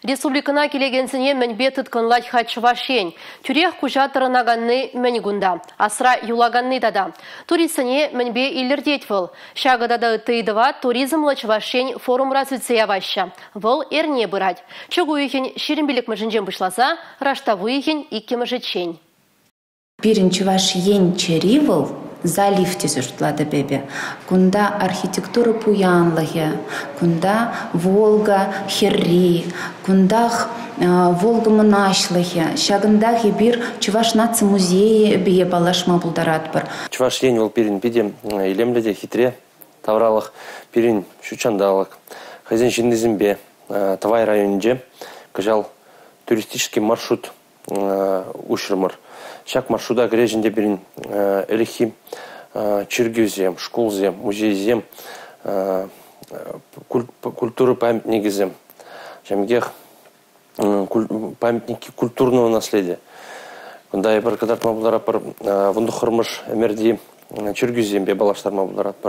Республикӑна килекенсене мӗнпе тыткӑнлать-ха Чӑваш Ен? Тӳрех куҫа тӑрӑнаканни мӗн кунта? Асра юлаканни тата. Туристсене мӗнпе илӗртет вӑл? Ҫакӑ тата ытти ыйтӑва «Туризмлӑ Чӑваш Ен» форумра сӳтсе яваҫҫӗ. Вӑл эрне пырать. Чӳк уйӑхӗн 25-мӗшӗнчен пуҫласа раштав уйӑхӗн 2-мӗшӗччен. Пирӗн Чӑваш Ен чӗри вӑл залив тесе шутлатӑп эпӗ. Кунта архитектура пуянлӑхӗ, кунта Волга хӗрри, кунтах Волга мӑнаҫлӑхӗ. Ҫакӑнтах эпир Чӑваш наци музейӗпе паллашма пултаратпӑр. Чӑваш Ен вӑл пирӗн питӗ илемлӗ те хитре тавралӑх, пирӗн ҫут ҫанталӑк. Хӑйсен ҫыннисемпе Тӑвай районӗнче кӑҫал туристический маршрут уҫрӑмӑр. Ҫак маршрута кӗрес ӗнтӗ пирӗн ӗлӗкхи чиркӳсем, шкулсем, музейсем, культура памятникӗсем, ҫавӑн пекех памятники культурного наследия. Кунта эпир кӑтартма пултаратпӑр 19-мӗш ӗмӗрти чиркӳсемпе паллаштарма пултаратпӑр.